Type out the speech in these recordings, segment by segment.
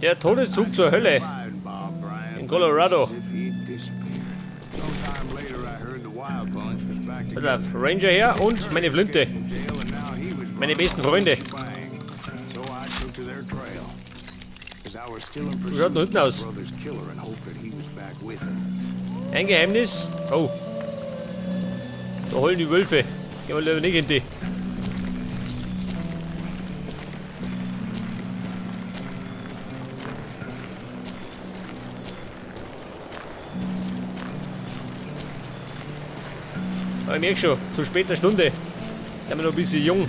Der Todeszug zur Hölle. In Colorado. Pass auf, Ranger her und meine Flinte. Meine besten Freunde. Wie schaut denn hinten aus? Ein Geheimnis. Oh. Da heulen die Wölfe. Gehen wir lieber nicht in die. Aber ich merke schon, zu später Stunde. Da sind wir noch ein bisschen jung.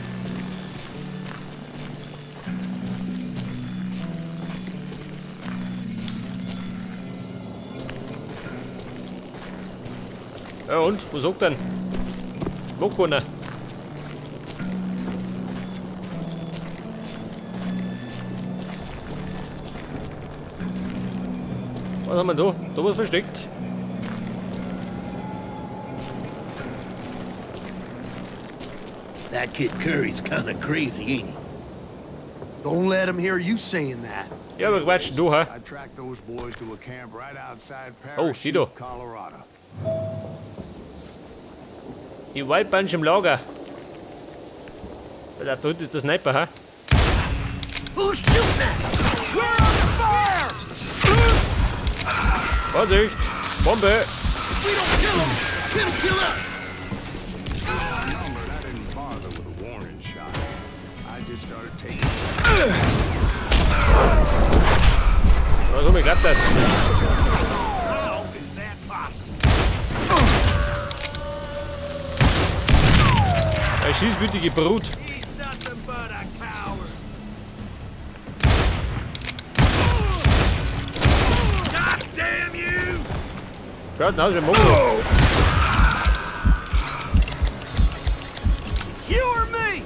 Ja und? Was sagt denn? Wo keiner? Was haben wir da? Da was versteckt? That Kid Curry's kinda crazy, ain't he? Don't let him hear you saying that. Ja, aber Quatsch, du, hä? I tracked those boys to a camp right outside Oh, sieh da. Colorado. Die Wild Bunch im Lager. Pass auf, da hinten ist der Sniper, hä? Who's shooting at? We're under fire! Vorsicht! Bombe! If we don't kill him, it'll kill us! Outnumbered, I didn't bother with a warning shot. I just started taking. Also, mir klappt das. How is that possible? Eine schießwütige Brut. He's nothing but a coward. God damn you! Schaut aus wie ein Mongo. It's you or me!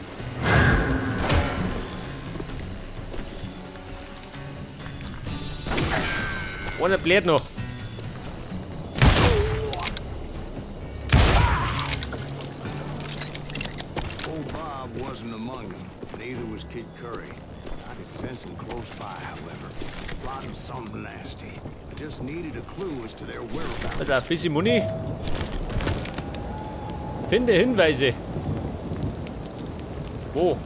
Einer bläht noch. Old Bob wasn't among them. Neither was Kid Curry. I could sense him close by, however. Plotting something nasty. I just needed a clue as to their whereabouts. Also ein bisschen Muni. Finde Hinweise. Wo?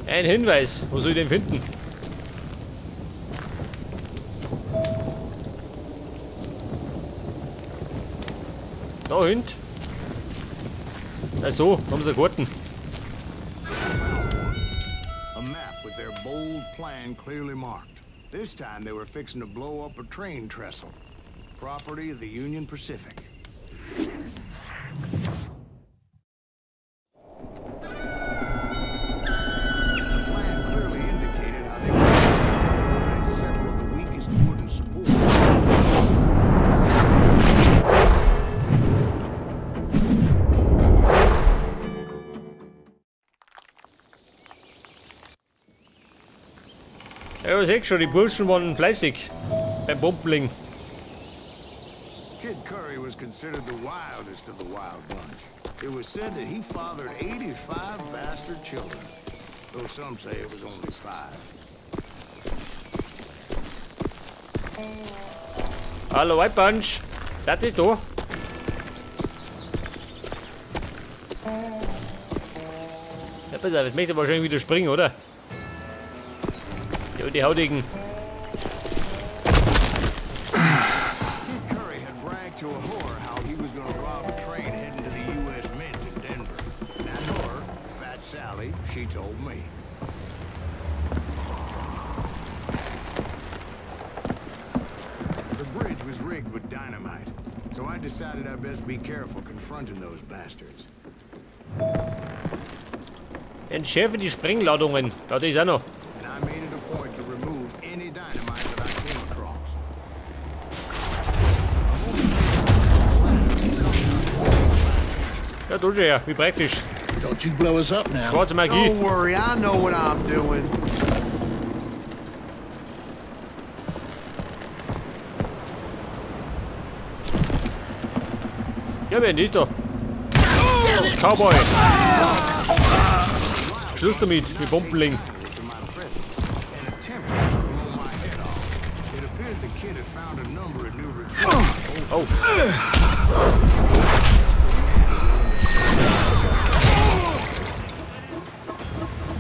Ein Hinweis. Wo soll ich den finden? Da hinten. Ach so, haben sie einen Garten. A map with their bold plan clearly marked. This time they were fixing to blow up a train trestle. Property of the Union Pacific. The plan clearly indicated how they were to undermine several of the weakest wooden supports. Ja, ich seh schon, die Burschen waren fleißig beim Bombenlegen. Kid Curry was considered the wildest of the wild bunch. It was said that he fathered 85 bastard children, though some say it was only 5. Hallo Wild Bunch, das ist da. Ja, pass auf, jetzt möchte er wahrscheinlich wieder springen, oder? Ja, die Hautigen. Kid Curry had bragged to a whore how he was going to rob a train heading to the U.S. Mint in Denver. And that whore, Fat Sally, she told me. The bridge was rigged with dynamite, so I decided I'd best be careful confronting those bastards. Entschärfe die Sprengladungen. Ja, das ist auch noch. And I made it a point to remove any dynamite that I came across. Ja, du schon her, wie praktisch. Don't you blow us up now. Schwarze Magie. Don't worry, I know what I'm doing. Ja, wer ist da? Cowboy. Schluss damit, mit Bombenling. Oh.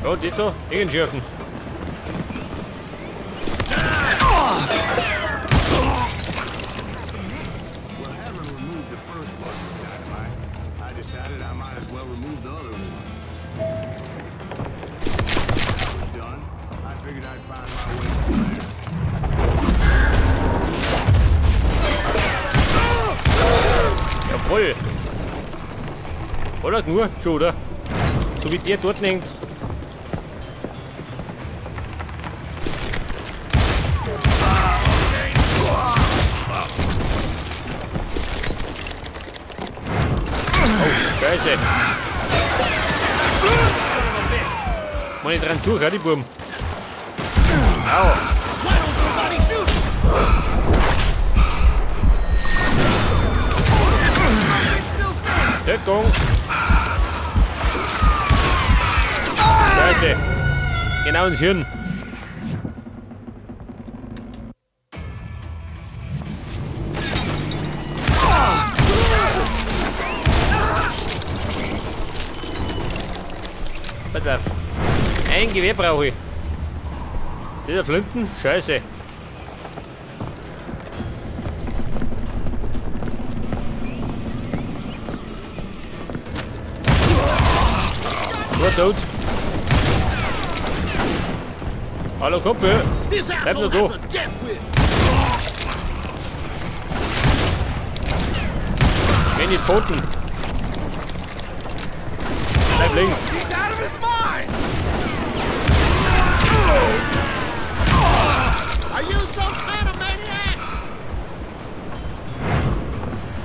Oh, die da, Gegenschürfen. Jawohl. Oder nur schon, oder? So wie der dort hängt. Oh, Scheiße. Meine dran durch, die Burm. Au. Deckung. Scheiße. Genau ins Hirn. Pass auf. Ein Gewehr brauche ich. Dieser Flinten? Scheiße. Nur tot. Hallo Kumpel. Bleib nur du. Wenn die Pfoten. Bleib liegen.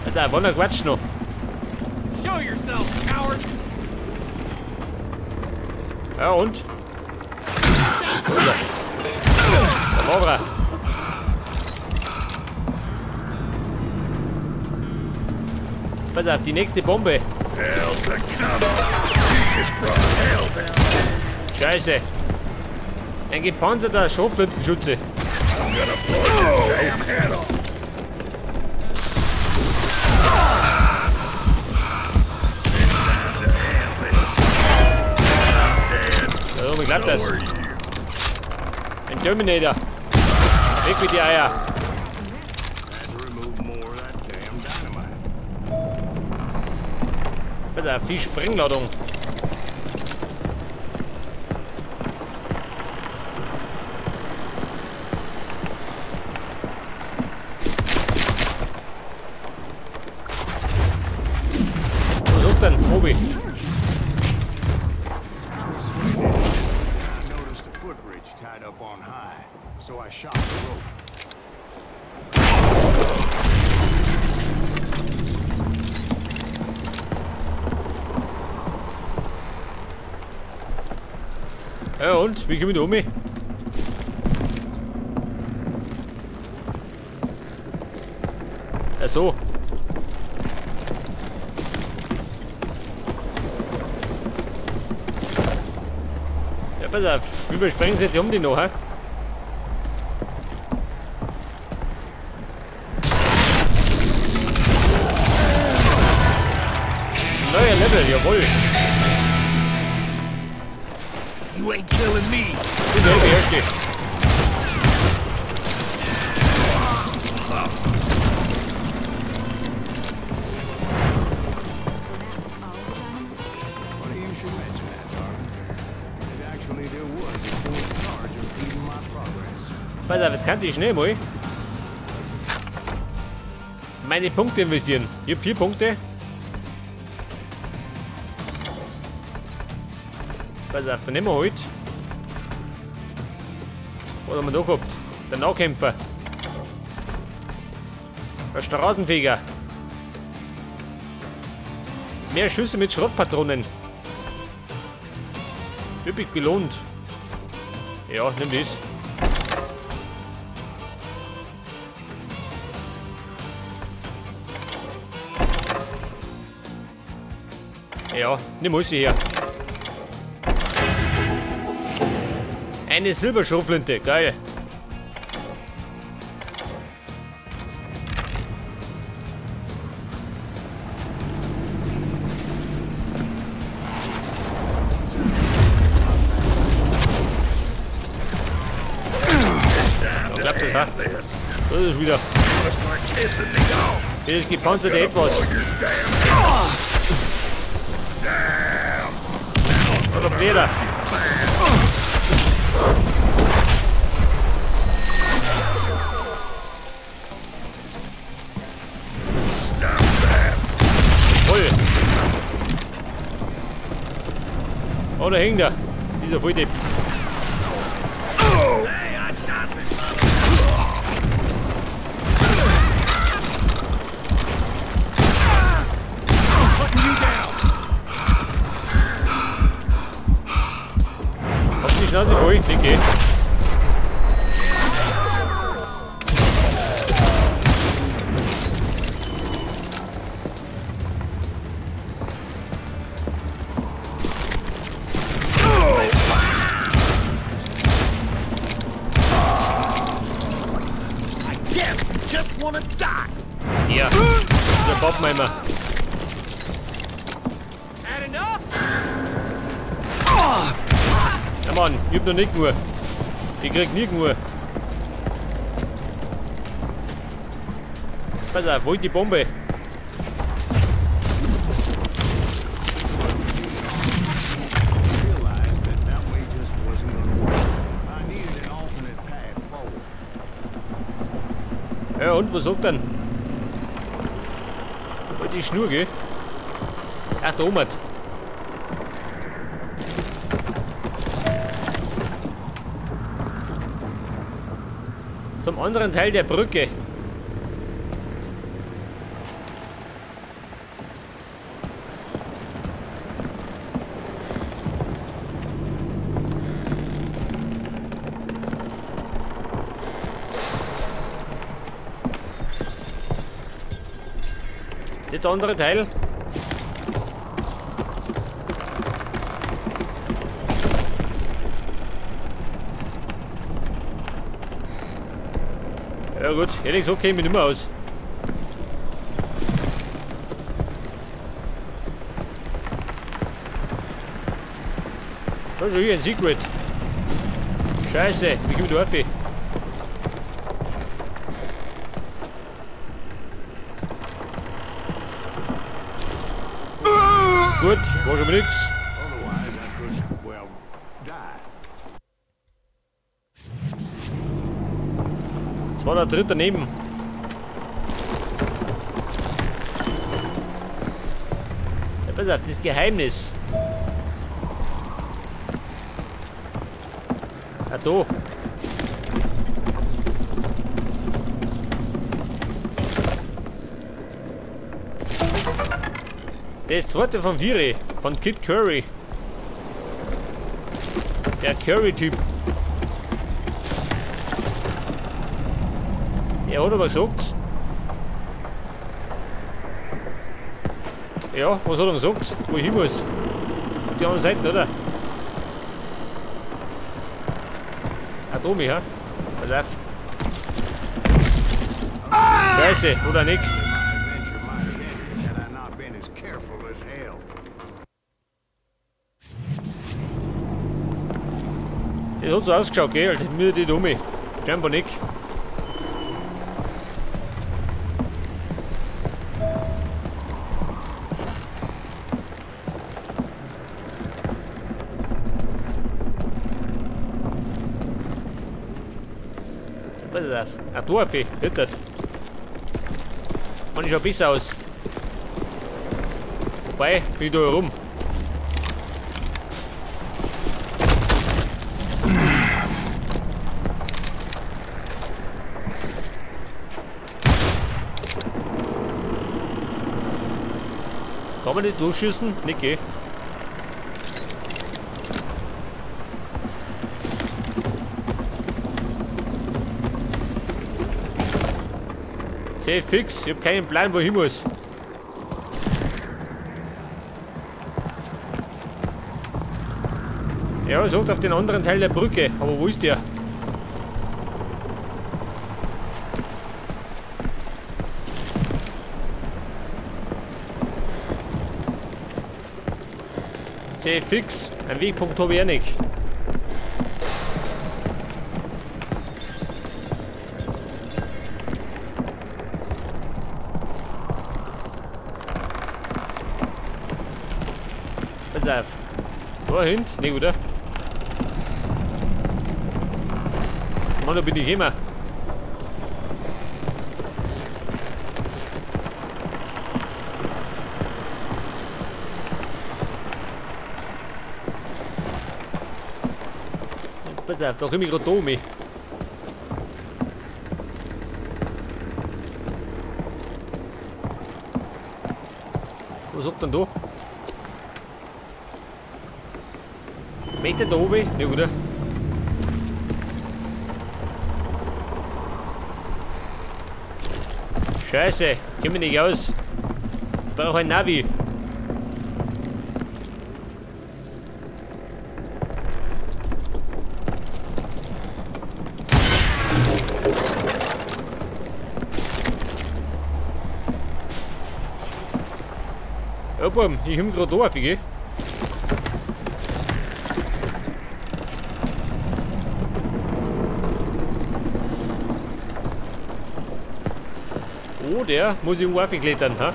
Alter, wollen wir Quatsch noch? Show yourself, coward. Ja und? Da war er. Pass auf, die nächste Bombe. Scheiße. Ein gepanzerter Schrotflintenschütze. Ja, wie klappt das? Ein Terminator. Weg mit die Eier. Pass auf, die Sprengladung. Was sucht denn, Obi? Ja und? Wie komme ich da um? Ach so. Ja, pass auf. Wie viel sprengen sie jetzt um die noch, hä? Neuer Level, jawohl. You ain't killing me. Du beherrschst dich. Pass auf, jetzt kann ich schnell mal meine Punkte investieren. Ich hab 4 Punkte. Pass auf, dann nehmen wir heute. Was haben wir da gehabt? Der Nahkämpfer. Der Straßenfeger. Mehr Schüsse mit Schrottpatronen. Üppig belohnt. Ja, nimm das. Ja, nimm muss ich her. Eine Silberschrotflinte, geil. Ja, klappt das, ha? Das ist wieder. Das gepanzerte etwas. Oder Bläder. Voll. Oh, da hängt er. Dieser Volldepp. Hab die Schnauze voll, Niki. Ja, der Pappenheimer. Ja Mann, ich hab noch nicht genug. Ich krieg nie genug. Pass auf, wo ist die Bombe? Ja und, was sagt denn? Halt die Schnur, gell? Ach, da oben. Zum anderen Teil der Brücke. Der andere Teil. Ja gut, ehrlich gesagt käme ich nicht mehr aus. Da ist schon hier ein Secret. Scheiße, wie komme ich da auf? Gut, war schon mal nix. Das war der dritte daneben. Ja, pass auf, das Geheimnis. Ah, da. Das zweite von Viri, von Kid Curry. Der Curry-Typ. Er hat aber gesagt. Ja, was hat er gesagt? Wo ich hin muss? Auf die andere Seite, oder? Ah, da mich, ha? Pass auf. Scheiße, oder nicht? Das hat so ausgeschaut, gell? Alter, mir die Dumme. Scheinbar nicht. Was ist das? Ach, du, Affe. Hüttert. Man, ich schaut besser aus. Wobei, bin ich da herum. Kann man nicht durchschießen? Nicht, gell? Sehr fix, ich hab keinen Plan, wo ich hin muss. Ja, sucht auf den anderen Teil der Brücke. Aber wo ist der? Okay, fix. Ein Wegpunkt habe ich auch nicht. Pass auf. Da hinten? Nee, oder? Mann, da bin ich immer. Pass auf, da komme ich gerade da um. Was sagt denn da? Möchte da oben? Ne, oder? Scheiße, komm ich nicht aus. Ich brauche ein Navi. Ja, Buben, ich komm gerade da auf, gell? Oh, der muss ich aufklettern, ha?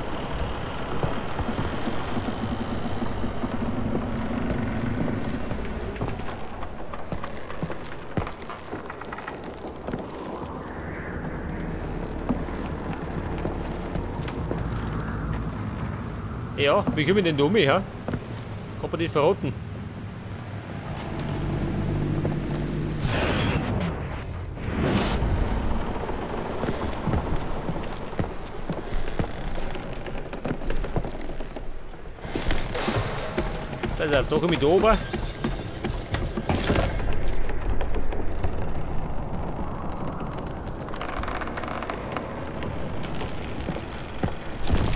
Ja, wie kommen wir denn da um, ha? Kann man das verraten? Also, da komme ich da oben.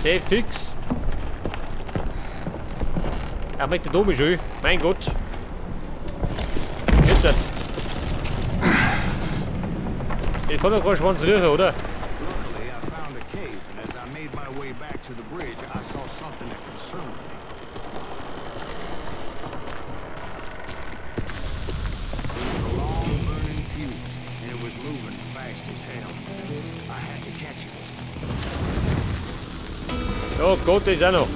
Sehr fix. Er möchte da oben schon. Mein Gott. Jetzt. Ich kann doch keinen Schwanz rühren, oder? Oh Gott, das ist auch noch.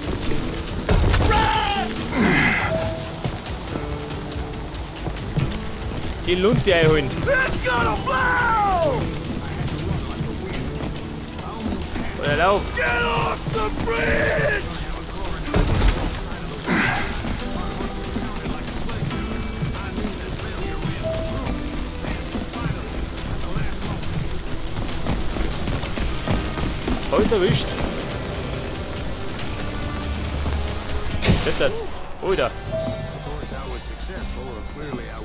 Die Lunte einholen. Oder lauf. Heute erwischt. Alter.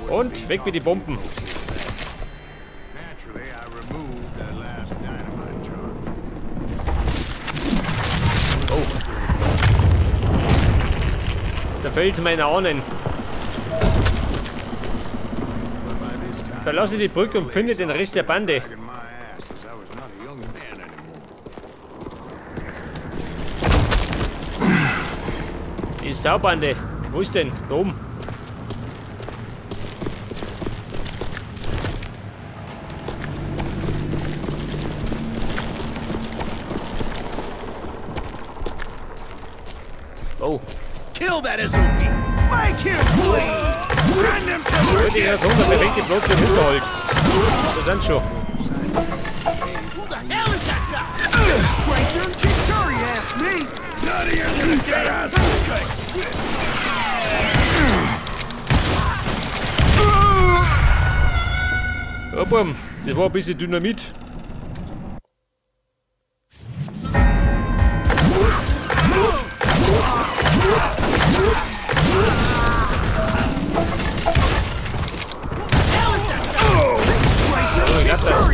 Und weg mit den Bomben. Oh. Da fällt's meiner Ahnen. Verlasse die Brücke und finde den Rest der Bande. Die Saubande. Wo ist denn? Da oben. Oh. Kill that SOB. Make him bleed. Send him to the Ich so der perfekte Platz für den Hinterhalt. Das sind schon. Who the hell is that guy? Tracer, Kid Curry asked me. Nuttier than a dead ass fruitcake. Ja, Buben, das war ein bisschen Dynamit. Oh, ich hab das.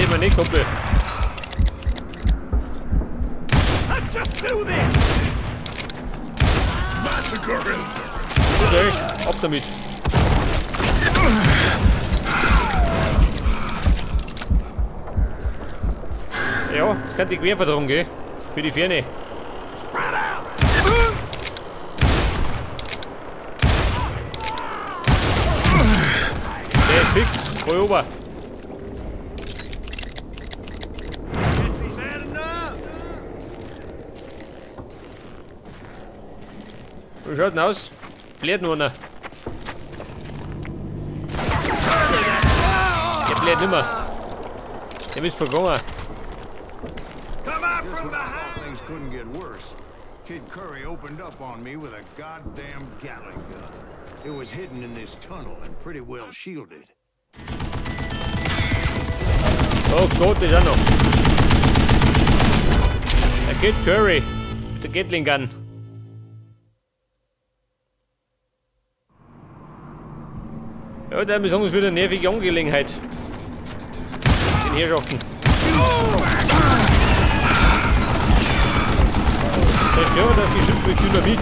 Immer nix. mein Kumpel. Just do this. Okay, ab damit. Ja, das kann die Querverderung gehen. Für die Ferne. Der ist fix. Voll ober. Wie schaut denn aus? Bläht nur einer. Der bläht nimmer. Dem ist vergangen. Just when I thought things couldn't get worse, Kid Curry opened up on me with a goddamn Gatling gun. It was hidden in this tunnel and pretty well shielded. Oh Gott, das ist auch noch. Der Kid Curry mit der Gatling Gun. Ja, der ist wieder eine nervige Angelegenheit. Den Herrschaften. Zerstöre das Geschütz mit Dynamit.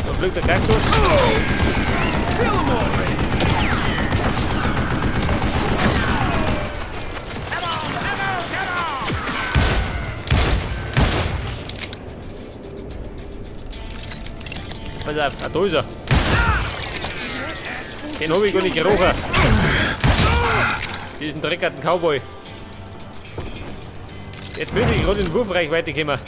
Da fliegt der Kaktus. Pass auf, ah, da ist er. Den hab ich gar nicht gerochen. Diesen dreckerten Cowboy. Jetzt bin ich gerade in Wurfreichweite gekommen.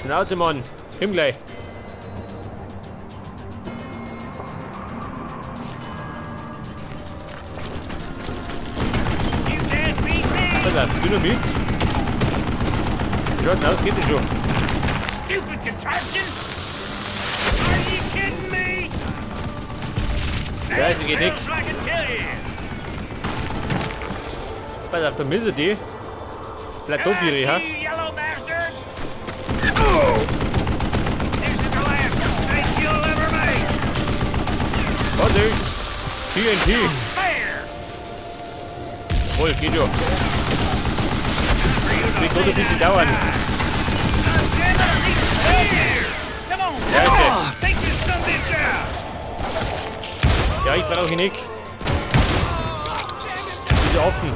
Schnauze, Mann. Komm gleich. Pass auf, Dynamit. Wie schaut denn aus? Geht das schon? Stupid contraption! Are you kidding me? Scheiße, geht nix. Pass auf, da müssen die. Bleib doof, Jiri, ha? Vorsicht! TNT! Jawohl, geht ja. Wird gerade ein bisschen dauern. Scheiße. Ja, ich brauche ihn nicht. Ist offen.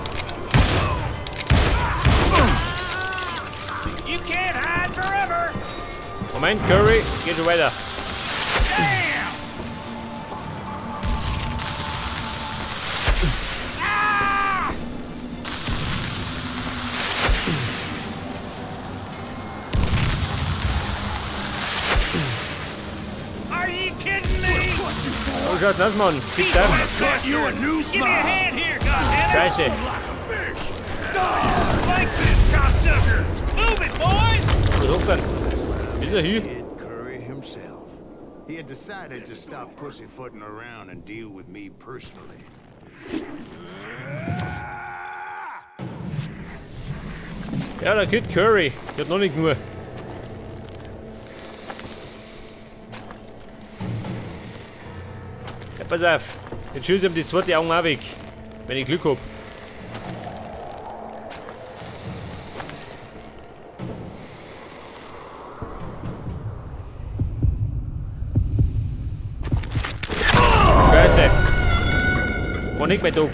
Moment, Curry, geht schon weiter. Oh, schaut das, Mann. Gibt's da? Scheiße. Was hockt denn? Ist er hier? Curry himself. He had decided to stop pussyfooting around and deal with me personally. Ja, der Kid Curry. Ich hab noch nicht nur. Ja, pass auf. Jetzt schieße ich ihm die zweite Augen auch weg. Wenn ich Glück hab. Scheiße. War nicht mein Tag.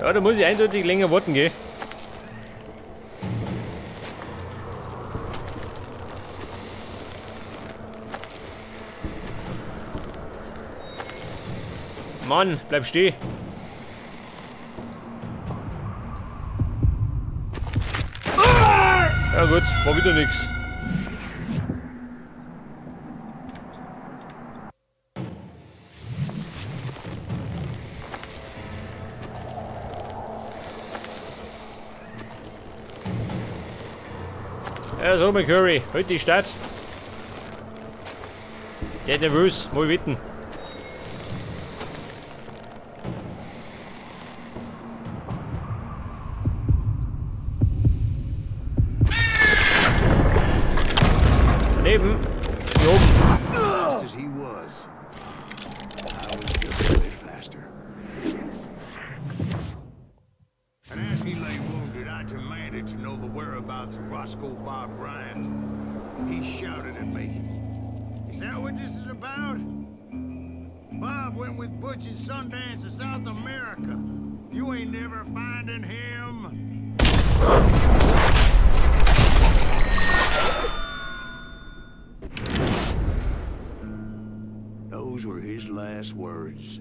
Ja, da muss ich eindeutig länger warten gehen. Mann, bleib stehen. Ja gut, war wieder nix. Ja, so, McCurry, heute die Stadt. Der ist nervös, muss ich wetten. Daneben. Hier oben. Fast as he was, I was just a bit faster. And as he lay wounded, I demanded to know the whereabouts of Roscoe Bob Bryant. He shouted at me. Is that what this is about? Bob went with Butch and Sundance to South America. You ain't never finding him. Those were his last words.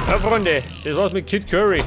Ja, Freunde, das war's mit Kid Curry.